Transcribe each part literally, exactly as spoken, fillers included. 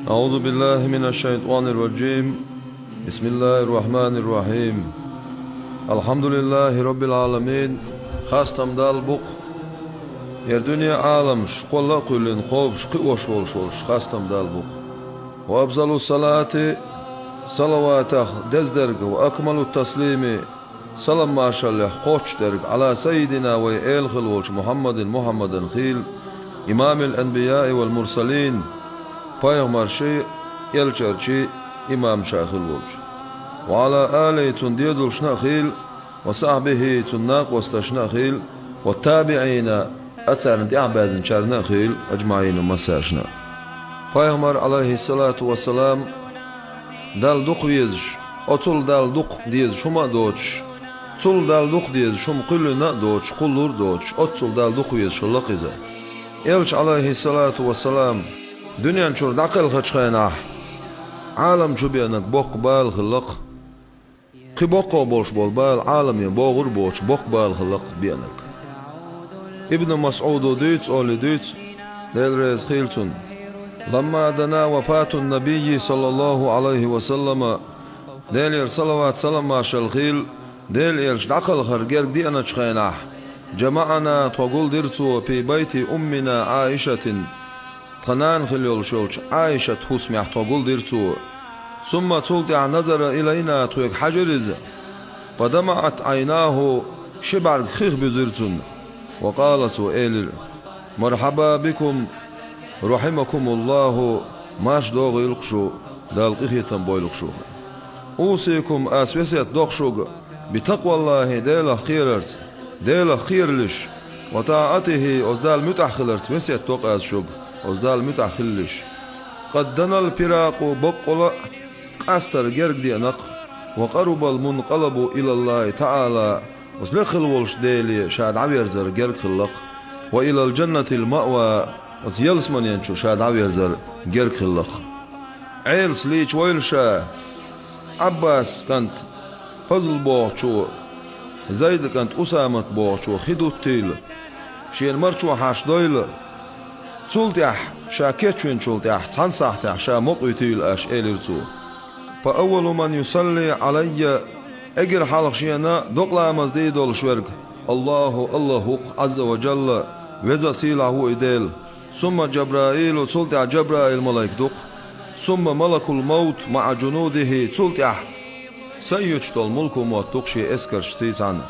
أعوذ بالله من الشيطان الرجيم. بسم الله الرحمن الرحيم. الحمد لله رب العالمين. Хастам Далла бу-кх. Ер дуьне, Ӏаламаш кхолла а кхоьллина, кхобуш, кхиош волуш волуш, хастам Далла бу-кх. وأفضل الصلاة, салаватех деза дерг, وأكمل التسليم, салам-маршаллех кхоччуш дерг, على سيدنا, вай эла хилла волчу Мухьаммадин, Мухьаммадан хийла, إمام الأنبياء والمرسلين, пайхамарший, элчанаший имам ша хилла волчу. وعلى آله, цуьнан доьзалшна а хийла, وصحبه, цуьнан накъосташна а хийла, والتابعين, а царна тӀаьхьабаьзначарна а хийла, أجمعين, массаршна а. Пайхамар, Ӏалайхиссалату вассалам, Далла дукха везаш, оццул Далла дукха дезаш хӀума а доцуш, цул Далла дукха дезаш хӀума кхоьллина а доцуш, кхуллур а доцуш, оццул Далла дукха везаш хилла-кх иза. Элча, Ӏалайхиссалату вассалам, дуьнен чуьра дӀакхелхачу хенахь, Ӏалам чу беанарг боккха бала хилла-кх. Кхин боккха болуш болу бала Ӏаламе богӀур а боцуш, боккха бала хилла-кх беанарг. Ибн МасӀуда дуьйцу, олий дуьйцу, Дела реза хийла цунна: لما دنا وفاة النبي صلى الله عليه وسلم, Делера салават-салам маршалла хийла, Делан Элча дӀакхалхар герга деаначу хенахь, جمعنا, тхо гулдира цо, في بيت أمنا عائشة, тхан нана хилла йолуш йолчу Ӏайшат хӀусамехь тхо гулдира цо. ثم, цул тӀаьхьа, نظر إلينا, тхоьга хьаьжира иза. فدمعت عيناه, ши бӀаьрг хих буьзира цунна. وقال, цо элира: مرحبا بكم، رحمكم الله, марша догӀийла-кх шу, Дала къинхетам бойла-кх шух. أوصيكم, ас весет до-кх шуьга, بتقوى الله, Делах кхерарца, Делах кхералаш, وطاعته, оцу Далла муьтӀахь хиларца весет до-кх ас шуьга, оцу Далла муьтӀахь хилалаш. قد دنا الفراق, баккъалла а къастар герга деана-кх, وقرب المنقلب إلى الله تعالى, оцу лекха хилла волчу Деле ша дӀаверзар герга хилла-кх, وإلى الجنة المأوى, оцу ялсаманен чу ша дӀаверзар герга хилла-кх. Ӏелас лийча войла ша, Ӏаббас кӀант Пазл бохучо, Зайда кӀант Усамат бохучо хи дуттийла, шена марчо хьарш дойла, цул тӀаьхьа, ша кечвинчул тӀаьхьа цхьана сахьтехь ша мукъавитийла аш, элира цо. فأول من يصلي علي, эггара хьалха шена докъаламаз дийр долуш верг, الله, АллахӀ ву-кх, عز وجل, веза а сийлахь ву и Дела. ثم جبرائيل, цул тӀаьхьа Джабраил-малайк ду-кх. ثم ملك الموت مع جنوده, цул тӀаьхьа са а юьтуш долу мулкал-мовт ду-кх шен эскаршций цхьаьна.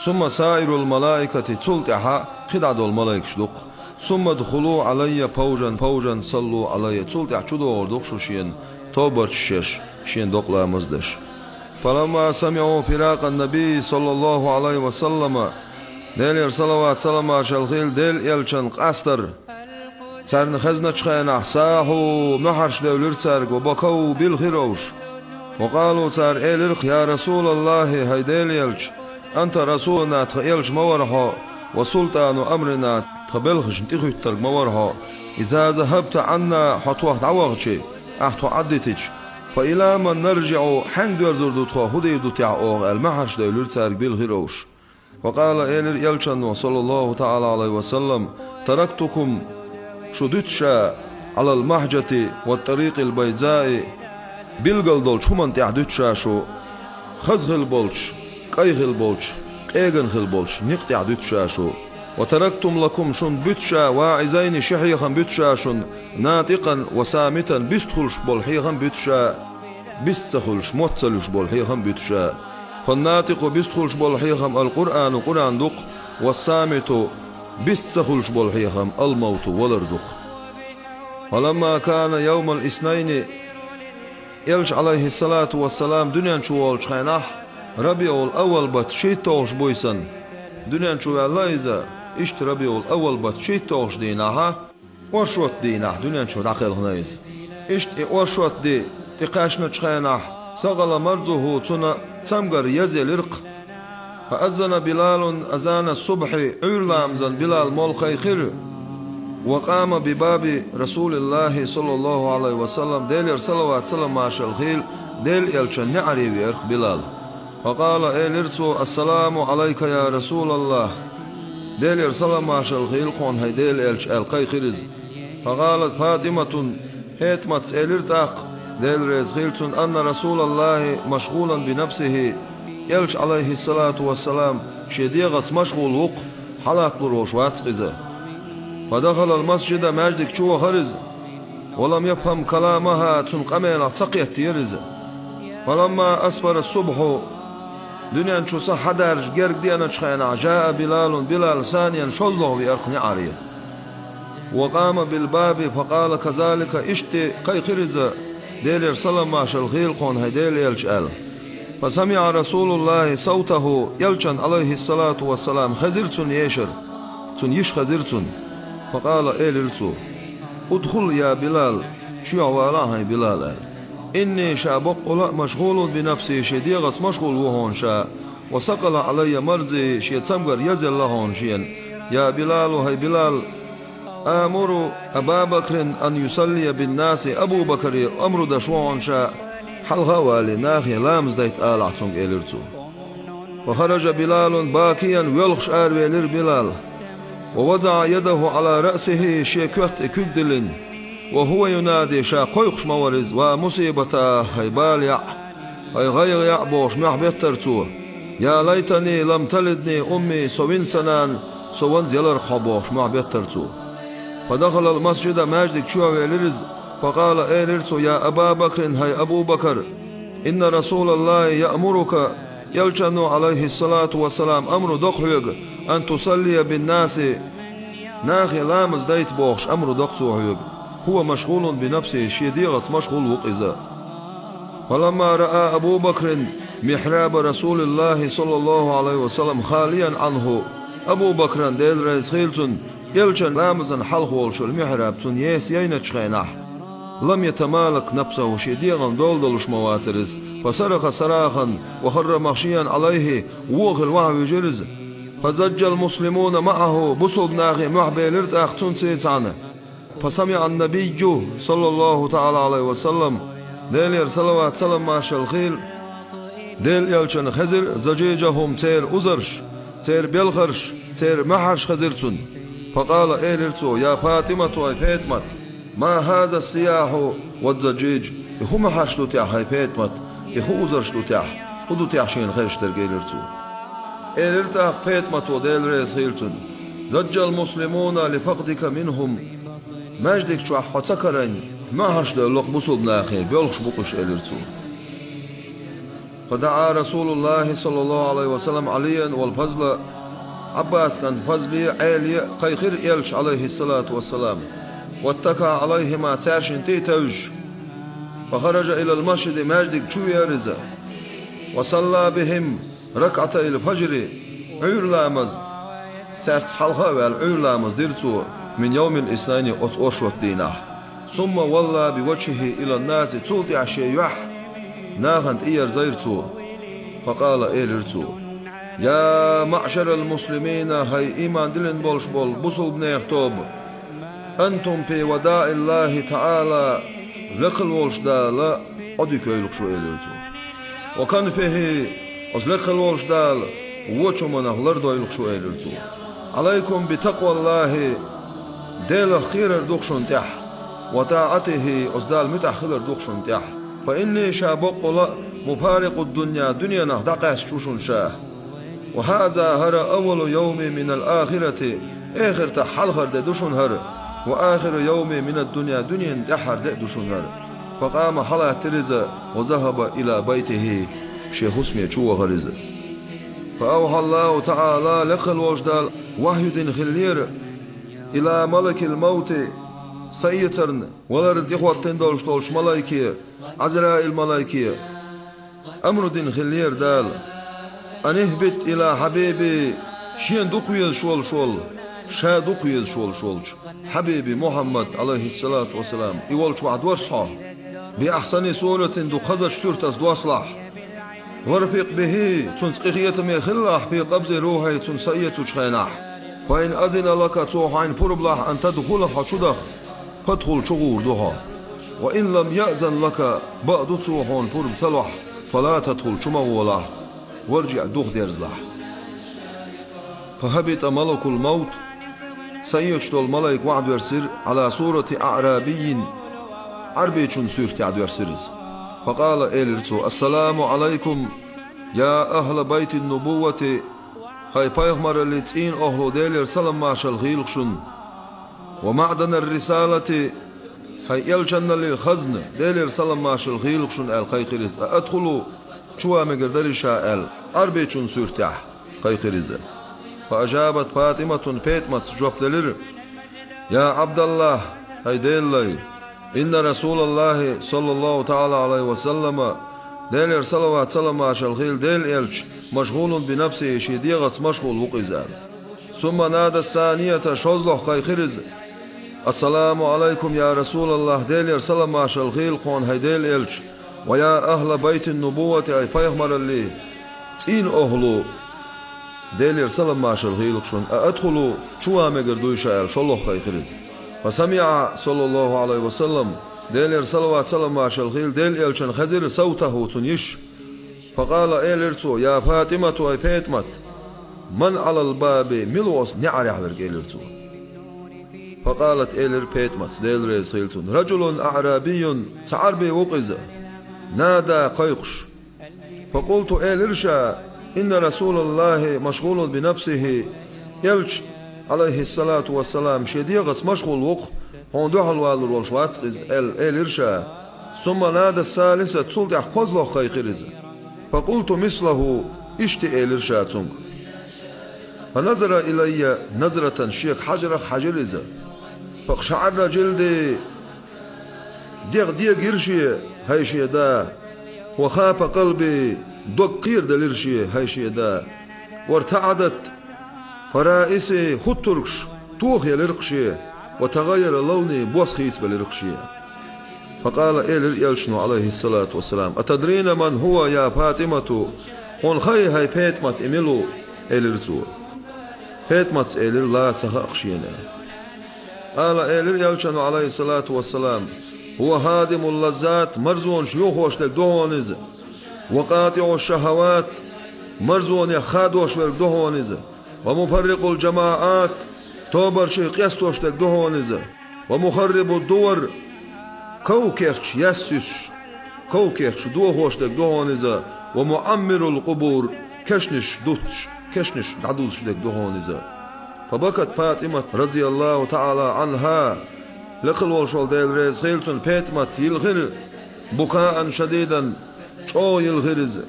ثم سائر الملائكة, цул тӀаьхьа кхидӀа долу малайкаш ду-кх. ثم ادخلوا علي فوجا فوجا صلوا علي, цул тӀаьхьа чудогӀур ду-кх шу шена, тобарчаш еш, шена докъаламаз а деш. فلما سمعوا فراق النبي صلى الله عليه وسلم, Делера салават-салам маршалла хийла Делан Элчан къастар царна хезначу хенахь, صاحوا, мухьарш девлира цаьрга, وبكوا, билхира уьш. وقالوا, цара элира-кх: يا رسول الله, хӀай Делан Элча, أنت رسولنا, тхан Элча ма вара хьо, وسلطان أمرنا, тхан белхашна тӀехӀуьттург ма вара хьо. إذا ذهبت عنا, хьо тхох дӀавахча, ахь тхо Ӏадитича, فإلى من نرجع, хьаьнга доьрзур ду тхо, хӀун дийр ду техь оха, аьлла, мухьарш девлира цаьрга, билхира уьш. وقال, элира Элчано, صلى الله تعالى عليه وسلم: تركتكم, шу дуьту ша, على المحجة والطريق البيضاء, билгал долчу хӀуманна тӀехь дуьту ша шу, хаза хилла болчу, кӀай хилла болчу, къегина хилла болчу некъа тӀехь дуьту ша шу. وتركت لكم, шуна буьту ша, واعظين, ши хьехам буьту ша шуна, ناطقا وصامتا, бист хуьлуш болу хьехам буьту ша, бист ца хуьлуш, мотт ца луьйш болу хьехам буьту ша. فالناطق, бист хуьлуш болу хьехам, القرآن, Къуръан ду-кх, والصامت, бист ца хуьлуш болу хьехам, الموت, валар ду-кх. فلما كان يوم الاثنين, Элча, عليه الصلاة والسلام, дуьнен чу волчу хенахь, РабиӀул-аввал баттан шийтталгӀачу буьйсанна, дуьнен чу ваьлла иза, иштта РабиӀул-аввал баттан шийтталгӀачу дийнахьа, оршот дийнахь дуьнен чу дӀакхелхина иза. Иштта и оршот де тӀекхаьчначу хенахь, سقل مرضه, цуьнан цамгар язъелира-кх. فأذن بلال أذان الصبح, Ӏуьйра ламазан Билал молла кхайкхира. وقام بباب رسول الله صلى الله عليه وسلم, Делера салават-салам маршалла хийла, Делан Элчан неӀаре веара-кх Билал. فقال, элира цо: السلام عليك يا رسول الله, Делера салам маршалла хийла хьуна, хӀай Делан Элча, аьлла кхайкхира иза. فقالت فاطمة, ПетӀматас элира тӀаккха, Дела реза хила цунна: «Анна Расулаллахи машгъулан би нафсихи». Элча, алайхиссалату вассалам, шен дегӀаца машгъул ву-кх, хьалатталур волуш вац-кх иза. Фа дахалал масжида, маьждиг чу вахара иза. Ва лам яфхам каламаха, цуьнан къамелах ца кхеттера иза. Фа ламма асфара субхьу, дуьнен чу са хьадаржа герга деаначу хенахь, жаа Билалун, Билал саниян шозлагӀа веара-кх неӀаре. Ва къама билбаби фа къала казалика, иштта кхайкхира иза, Делера салам-маршалла хийла кхунна, хӀай Делан элча, аьлла. Фа самиӀа Расулуллахи савтаху, элчан, алайхиссалату вассалам, хезира цунна ешар, цунна йиш хезира цунна. Фа къала, элира цо: «Удхул, я Билал, чоьхьа валахь, хӀай Билал», аьлла. «Инни, ша баккъала а, машгъулун би нафси, шен дегӀаца машгъул ву хьуна ша, ва сакъала Ӏалайя марзи, шен цамгар язъелла хьуна шена. Я Билалу, хӀай Билал, амуру Аба Бакрин ан юсаллия биннаси, Абу Бакре амру деш ву хьуна ша, хьалха а валий, нахе ламаз дайта алахь цуьнга», элира цо. Ва хаража Билалун бакиян, воьлхуш аравелира Билал. Ва вазаӀа ядаху Ӏала раъсихи, шен коьрта тӀе куьг диллина. Ва хӀува юнади, ша кхойкхуш ма вара иза: «Ва мусибатах, хӀай бала яӀ, хӀай гӀайгӀа яӀ», бохуш, мохь беттара цо. «Я лайтани лам талидни умми, со вина сан нана со ванза яларх хьо», бохуш, мохь беттара цо. Фа дахалал масжида, маьждиг чу а велира иза. Фа къала, элира цо: «Я Аба Бакрин, хӀай Абу Бакр, инна Расулаллахи яъмурука, элчано, алайхиссалату вассалам, амру до-кх хьоьга, ан тусаллия биннаси, нахе ламаз дайта бохуш, амру до-кх цо хьоьга. ХӀува машгъулун би нафси, шен дегӀаца машгъул ву-кх иза». Фа ламма раа Абу Бакрин михьраба Расулиллахи, саллаллаху Ӏалайхи ва саллам, халиян Ӏанху, Абу Бакран, Дела реза хила цунна, элчан ламазан хьалха волуш йолу михьраб цунна еса яйначу хенахь, лам ятамалак нафсаху, шен дегӀан дола далуш ма вацара иза. Фа сараха сарахатан ва харра махшиян Ӏалайхи, вон хилла ваха вуьжира иза. Фа зажжал муслимуна маӀаху, бусулба нахе мохь белира тӀаккха цунца цхьаьна. Фа самиӀан набийю, саллаллаху таӀала Ӏалайхи ва саллам, Делера салават-салам-маршалла хийла Делан элчанна, хезира зажижахум, церан узарш, церан белхарш, церан маьхьарш хезира цунна. Фа къала, элира цо: «Я ФатӀимату, хӀай ПетӀмат, ма хӀаза сияхьу ва зажиж, и хӀун маьхьарш ду техьа, хӀай ПетӀмат, и хӀун узарш ду техьа, хӀун ду техьа шена хезаш дерг?» элира цо. Элира тӀаккха ПетӀмато, Дела реза хила цунна: «Зажжал муслимуна ли факъдика минхум». Маьждиг чохь хьо ца карайна, маьхьарш девлла-кх бусулба нахе, боьлхуш бу-кх уьш, элира цо. Фа даӀа Расулуллахи, саллаллаху Ӏалайхи ва саллам, Ӏалиян вал Фазла, Ӏаббас кӀант Фазле а, Ӏеле а кхайкхира элча, Ӏалайхиссалату вассалам. Ваттакаъа Ӏалайхима, цаьршинна тӀе а тевжаш. Фа хаража илал масжиди, маьждиг чу веара иза. Ва салла бихим ракаӀатайл фажри, Ӏуьйра ламаз, цаьрца хьалха а ваьлла, Ӏуьйра ламаз дира цо, мин йовмил иснайни, оцу оршот дийнахь. Сумма валла би важхӀихӀи илан наси, цул тӀаьхьа шен юьхь нахана тӀеерзайра цо. Фа къала, элира цо: «Я маъшарал муслимина, хӀай ийман диллина болуш болу бусулбанех тоба! Антум фи вадаӀиллахи таӀала, лекхал волуш Дала Ӏодика йойла-кх шу», элира цо. «Ва канфихӀи, оцу лекхал волуш Дала вочу хӀуманах лардойла-кх шу», элира цо. «Ӏалайкум би такъваллахи, Делах кхерар ду-кх шуна тӀехь, ва таӀатихӀи, оцу Далла муьтӀахь хилар ду-кх шуна тӀехь. Фа инни, ша баккъала а, муфарикъуд дунья, дуьненах дӀакъаьсташ ву шуна ша. Ва хӀаза, хӀара, аввалу йовми минал ахирати, эхартахь хьалхара де ду шуна хӀара, ва ахиру йовми минад дунья, дуьненан тӀаьххьара де а ду шуна хӀара». Фа къама, хьалаттира иза, ва захаба ила байтихӀи, шен хӀусаме чу вахара иза. Фа авхӀаллаху таӀала, лекхал волуш Дала вахӀю дина хиллера, ила малакил мавти, са эцарна, валарна тӀехӀоттина долуш долчу малайке, Ӏазраил-малайке, амру дина хиллера Дала: «АнихӀбит ила хьабиби, шена дукха везаш волуш волу, ша дукха везаш волуш волчу хьабиби Мухьаммад, Ӏалайхиссалату вассалам, и волчохь досса хьо. Би ахьсани суратин, дукха хазачу суьртаца доссалахь. Варфикъ бихӀи, цунца къинхетаме хилалахь, фи къабзи рухӀи, цунна са эцучу хенахь. Фа ин азина лака, цо хьайна пурба лахь, ан тадхула, хьо чу даха, фадхул, чу гӀур ду хьо. Ва ин лам яъзан лака, бакъ ду цо хьуна пурба ца лахь, фала тадхул, чу ма гӀолахь, варжиъ, духадерзалахь». Фа хӀабитӀа малакул мавт, са эцаш долу малайк вахьадоьссира, Ӏала сурати аӀрабиййин, Ӏарбечун суьртехь доьссира иза. Факъала, элира цо: «Ассаламу Ӏалайкум, я ахла байтин нубуввати, хӀай пайхамараллин цӀийнан охӀла, Делера салам-маршалла хийла шуна, ва маӀданар рисалати, хӀай элчанналлин хазна, Делера салам-маршалла хийла шуна», аьлла кхайкхира иза. «А адхулу, чу ван мегар дарий ша?» аьлла, Ӏарбечун суьртехь кхайкхира иза. Фа ажабат ПатӀиматун, ПетӀамас жоп делира: «Я Ӏабдаллахь, хӀай Делан лай, инна Расулаллахи, саллаллаху таӀала Ӏалайхи ва саллама, Делера салават-салам-маршалла хийла Делан элча, машгӀулун би нафсихи, шен дегӀаца машгӀул ву-кх иза», аьлла. Сумма нада санията, шозлагӀа кхайкхира иза: «Ассаламу Ӏалайкум, я Расулаллахь, Делера салам-маршалла хийла хьуна, хӀай Делан элча, ва я ахла байтин нубуввати, хӀай пайхамараллин цӀийнан охӀла, Делера салам-маршалла хийла шуна, а адхулу, чу ван мегар дуй ша?» аьлла, шолгӀа кхайкхира иза. Фа самиӀа, саллаллаху Ӏалайхи ва саллам, Делера салават-салам-маршалла хийла Делан элчанна хезира савтаху, цуьнан йиш. Факъала, элира цо: «Я ПатӀимату, хӀай ПетӀамат, ман Ӏалал баби, мила ву оцу неӀарехь верг?» элира цо. Факъалат, элира ПетӀамас, Дела реза хийла цунна: «Раджулун аӀрабийюн, цхьа Ӏарби ву-кх иза, нада, кхайкхуш». Факъулту, элира ша: «Инна Расулаллахи машгӀулун би нафсихи, элча, Ӏалайхиссалату вассалам, шен дегӀаца машгӀул ву-кх, хьуна дуьхьал валур волуш вац-кх иза», аьлла, элира ша. Сумма нада салисат, цул тӀаьхьа кхозлагӀа кхайкхира иза. Факъулту мислаху, иштта элира ша цуьнга. Фа назара илайя назратан, шега хьажарах хьаьжира иза. Факъ шаӀарра джилди, дегӀ дегира шен, хӀай шен да, ва хафа къалби, дог кхераделира шен, хӀай шен да, вартаӀадат фараиси, хуттургаш тохаелира-кх шен, ва тагӀаййара лавни, бос хийцабелира-кх шен. Факъала, элира элчано, Ӏалайхиссалату вассалам: «Атадрина ман хӀува, я ПатӀимату, хьуна хаьий, хӀай ПетӀамат, и мила ву?» элира цо. ПетӀамас элира: «Ла, ца хаьа-кх шена». Къала, элира элчано, Ӏалайхиссалату вассалам: «ХӀува хӀадимул лаззат, марзонаш йохош дерг ду хьуна иза, ва къатӀиӀу шахават, марзонех хадош верг ду хьуна иза, ва муфаррикъул джамаӀат, тобарчий къестош дерг ду хьуна иза, ва мухаррибу дувар, ков-керчаш яьссуьйтуш, ков-керчаш дохош дерг ду хьуна иза, ва муӀаммирул къубур, кешнаш дуттуш, кешнаш дӀадузуш дерг ду хьуна иза». Фабакат ПатӀимат, разияллаху таӀала Ӏанха, лекхал волуш волу Дела реза хийла цунна, ПетӀамат йилхира, букаан шадидан, чӀогӀа йилхира иза.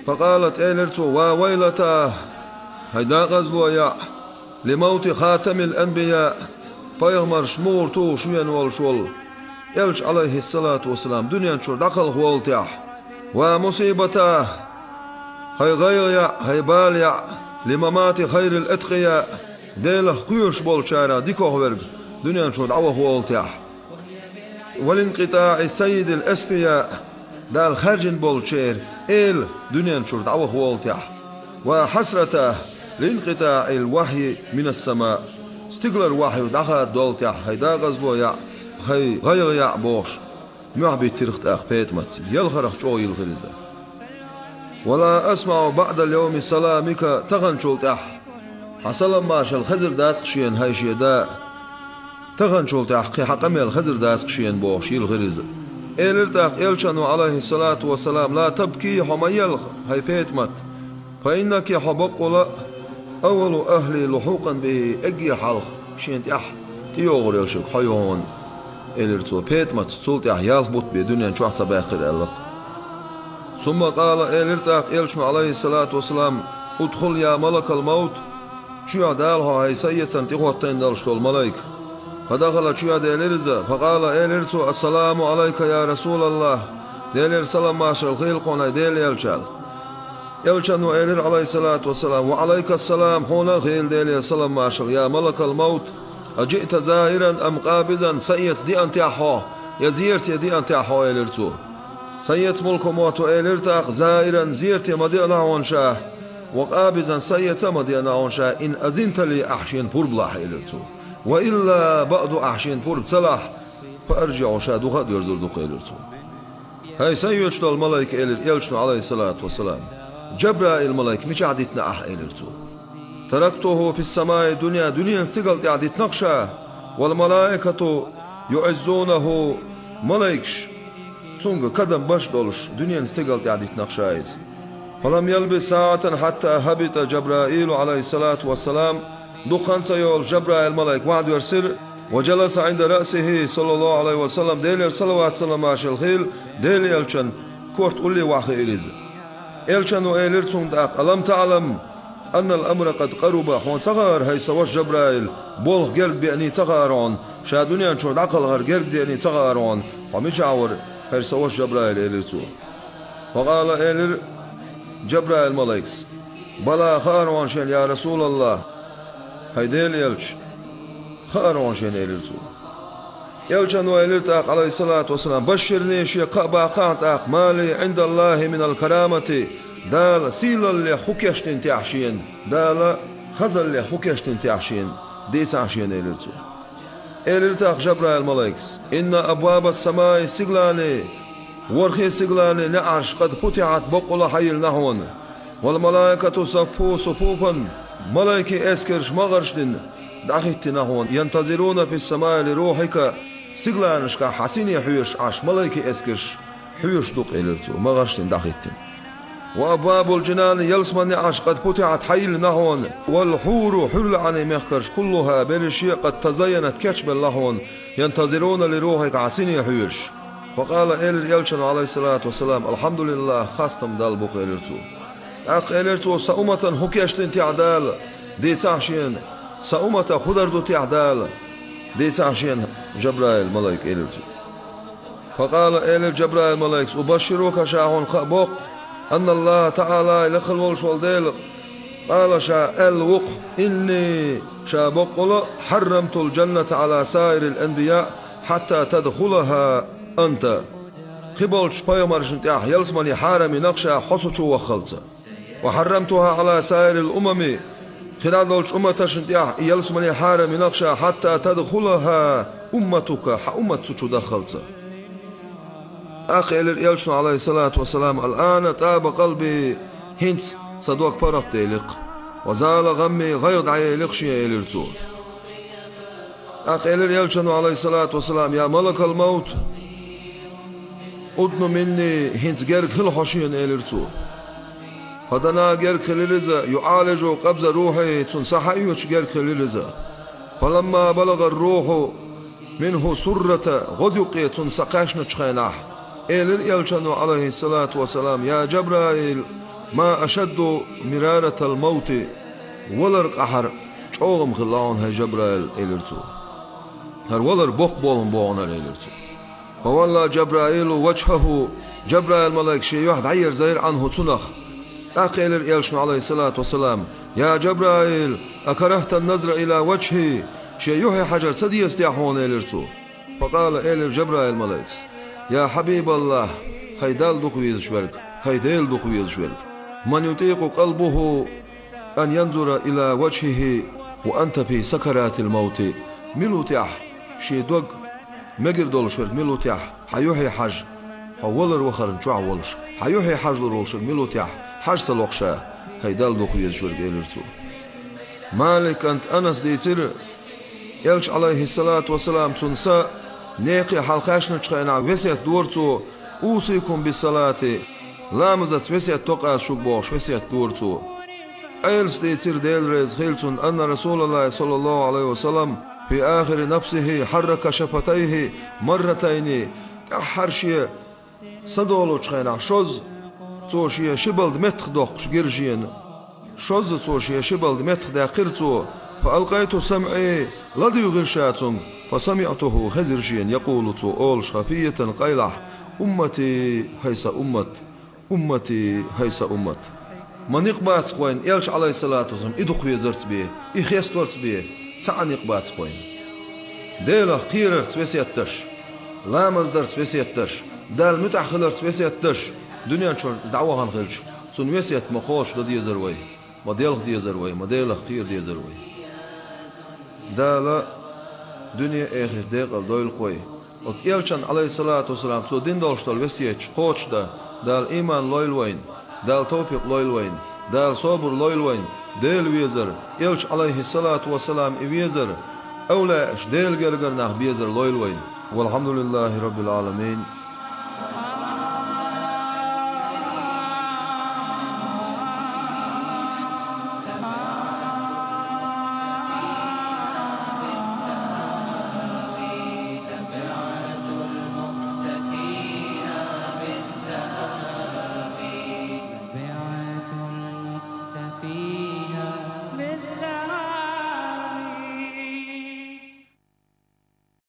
Факъалат, элира цо: «Ва вайлатахь, хӀай декъазло яӀ, лимавти хатамил анбияъ, пайхамарш мухӀар тухуш веана волуш волу элча, Ӏалайхиссалату вассалам, дуьнен чуьра дӀакхалхаволлу тӀехь. Ва мусибатахь, хӀай гӀайгӀа яӀ, хӀай бала яӀ, лимамати хайрил аткъияъ, Делах кхоьруш болчарах дикох верг дуьнен чуьра дӀавахаволлу тӀехь. Ва линкъитаӀи саййидил аспияъ, Дала хаьржина болчеран эла дуьнен чуьра дӀавахаволлу тӀехь. Ва хьасратахь, линкъитаӀил вахьйи минас самаъ, стигалара вахьйу дӀахададоллу тӀехь, хӀай декъазло яӀ, хӀай гӀайгӀа яӀ», бохуш, мохь биттира-кх тӀаккха ПетӀамас, ялхарх чӀогӀа йилхира иза. «Ва ла асмаӀу баӀдал йовми саламика, таханчул тӀаьхьа хьан салам-маршалла хезар дац-кх шена, хӀай шен да, таханчул тӀаьхьа кхин хьан къамел хезар дац-кх шена», бохуш йилхира иза. Элира тӀаккха элчано, Ӏалайхиссалату вассалам: «Ла табки, хьо ма елха, хӀай ПетӀамат, фа иннаки, хьо баккъала а, аввалу ахӀли лухьукъан бихӀи, эггара хьалха шена тӀехь тӀейогӀур йолуш верг хьо ю хьуна», элира цо. ПетӀамас цул тӀаьхьа ялх бутт бен дуьнен чохь ца баьккхира аьлла-кх. Сумма къала, элира тӀаккха элчано, Ӏалайхиссалату вассалам: «Удхул, я малакал мавт, чоьхьа дала хьо, хӀай са эцарна тӀехӀоттийна долуш долу малайк». Фа дахала, чоьхьа делира иза, фа къала, элира цо: «Ассаламу Ӏалайка, я Расулаллах, Делера салам-маршалла хийла хьуна, хӀай Делан элча», аьлла. Элчано элира, Ӏалайхиссалату вассалам: «Ва Ӏалайкассалам, хьуна а хийла Делера салам-маршалла, я малакал мавт, аджиъта заиран ам къабизан, са эца деана техьа хьо, я зерате деана техьа хьо?» элира цо. «Са эца мулко мотто», элира тӀаккха, «заиран, зерате ма деана хьуна ша, ва къабизан, са эца а ма деана хьуна ша, ин азинта ли, ахь шена пурба лахь», элира цо. «Ва илла баъду, ахь шена пурба ца лахь, фа аржиӀу, ша духа а доьрзур ду-кх», элира цо. «ХӀай сайн йоьдуш долу малайк», элира элчано, Ӏалайхиссалату вассалам, «Джабраил малайк мичахь дитина ахь?» элира цо. «Тарактуху фиссамаи дунья, дуьненан стигала тӀехь дитина-кх ша, вал малаикату юӀиззунаху малайкаш, цунга кадам беш долуш, дуьненан стигала тӀехь дитинарг ша иза. فلم يلبث ساعة حتى هبط جبرائيل عليه الصلاة والسلام. Дукха хан ца йолуш Жабраил-малайк вахьа доьрсира, وجلس عند رأسه صلى الله عليه وسلم, Делера салават-саламаш хила, Делан элчан корта улле вахьа хиира иза. Элчано элира цунна тӀаккха: ألم تعلم أن الأمر قد قرب؟ Хьуна ца хаьара, хӀай сан ваша Жабраил, болх герга деаний ца хаьара хьуна, ша дуьнен чуьра дӀакхалхар герга деаний ца хаьара хьуна, хьо мичахь вара, хӀай сан ваша Жабраил, элира цо. فقال, элира Жабраил-малайкас: بلى, хаьара хьуна шена, يا رسول الله, хӀай Делан элча, хаьара хьуна шена, элира цо. Элчано элира тӀаккха, عليه الصلاة والسلام: بشرني, шен кхаъ баккхахьа тӀаккха, ما لي عند الله من الكرامة, Дала сийлаллех хӀун кечдина техьа шена, Дала хазаллех хӀун кечдина техьа шена, дийцахьа шена, элира цо. Элира тӀаккха Жабраил-малайкас: إن أبواب السماء, стигалан, ворхӀе стигалан неӀарш, قد فتحت, боккъала хьайиллина хьуна, والملائكة صفوا صفوفا, малайкийн эскарш магӀарш дина дӀахӀиттина хьуна, ينتظرون في السماء لروحك, стигаланашкахь хьан сине хьоьжуш Ӏаш малайкийн эскарш хьоьжуш ду-кх, элира цо, магӀарш дина дӀахӀиттина. وأبواب الجنان, ялсаманин неӀарш, قد فتحت, хьайиллина хьуна, والحور, хьуьрлаӀанийн мехкарш, كلها, берриш а, قد تزينت, кечбелла хьуна, ينتظرون لروحك, хьан сине хьоьжуш. فقال, элира элчано, عليه الصلاة والسلام: الحمد لله, хастам Далла бу-кх, элира цо. ТӀаккха элира цо: сан умматана хӀун кечдина техьа Дала, дийцахьа шена, сан умматах хӀун дар ду техьа Дала, дийцахьа шена, Жабраил-малайк, элира цо. فقال, элира Жабраил-малайкас: أبشرك, ша хьуна кхаъ боккху, أن الله تعالى, лекхал волуш волу Дела, قال, ша аьлла ву-кх: إني, ша боккъала, حرمت الجنة على سائر الأنبياء حتى تدخلها أنت. Кхиболчу пайхамаршна тӀехь ялсамане хьарам йина-кх ша, хьо цу чу ваххалца. وحرمتها على سائر الأمم, кхидӀа долчу умматашна тӀехь и ялсамане хьарам йина-кх ша, حتى تدخلها أمتك, хьан уммат цу чу даххалца. ТӀаккха элира элчано, عليه الصلاة والسلام: الآن طاب قلبي, хӀинца сан дог паргӀатделира-кх, وزال غمي, гӀайгӀа дӀаелира-кх шен, элира цо. ТӀаккха элира элчано, عليه الصلاة والسلام: يا ملك الموت, أدن مني, хӀинца герга хила хьо шена, элира цо. فدنا, герга хилира иза, يعالج قبض روحي, цуьнан са хьаоьцуш герга хилира иза. فلما بلغ الروح منه السرة, гӀодаюккъе цуьнан са кхаьчначу хенахь, элира элчано, عليه الصلاة والسلام: يا جبرائيل, ما أشد مرارة الموت, валар къахьар чӀогӀа хилла хьуна, хӀай Жабраил, элира цо. ХӀара валар боккха болх бу хьуна хӀара, элира цо. فولى جبرائيل وجهه, Жабраил-малайк шен юьхь дӀаерзайра عنه, цунах. ТӀаккха элира элчано, عليه الصلاة والسلام: يا جبرائيل, أكرهت النظر إلى وجهي, шен юьхье хьажар ца деза техьа хьуна, элира цо. فقال, элира Жабраил-малайкас: يا حبيب الله, хӀай Далла дукха везаш верг, хӀай Дела дукха везаш верг, من يطيق قلبه أن ينظر إلى وجهه وأنت في سكرات الموت, мила ву техьа шен дог мегар долуш верг, мила ву техьа хьан юьхье хьажа, хьо валар вахарна чохь волуш, хьан юьхье хьажалур волуш верг мила ву техьа, хьажа ца лоху ша, хӀай Далла дукха везаш верг, элира цо. Малик кӀанта Анаса дийцира, элча, عليه الصلاة والسلام, цуьнан са некхе хьалакхаьчначу хенахь весет дора цо: أوصيكم بالصلاة, ламазаца весет до-кх аса шуьга бохуш, весет дора цо. Ӏелас дийцира, Дела реза хила цунна, أن رسول الله صلى الله عليه وسلم في آخر نفسه حرك شفتيه مرتين, тӀаьххьара шен са долучу хенахь шозза цо шен ши балда меттах доккхуш гира шена. Шозза цо шен ши балда меттах даьккхира цо: فألقيت سمعي, ладуьйгӀира ша цуьнга, فسمعته, хезира шена, يقول, цо олуш, خفية, къайлахь: أمتي, хӀай сан уммат! أمتي, хӀай сан уммат! Ма некъ бац-кх вайна, элча, عليه الصلاة والسلام, и дукха везарца бен, и хесторца бен, цхьа а некъ бац-кх вайна. Делах кхерарца весет деш, ламаз дарца весет деш, Далла муьтӀахь хиларца весет деш, дуьнен чуьра дӀавахана хилча, цуьнан весет ма кхочушдан дезара вай, ма делха дезара вай, ма Делах кхера дезара вай. Дала дуьне а, эхарт а декъала дойла-кх вай. Оцу элчанна, عليه الصلاة والسلام, цо дина долуш долу весеташ кхочушдан Дала ийман лойла вайна, Дала тавфикъ лойла вайна, Дала собар лойла вайна, Дела везар, элча, عليه الصلاة والسلام, и везар, эвлаяаш, Делан гергара нах безар лойла вайна. والحمد لله رب العالمين.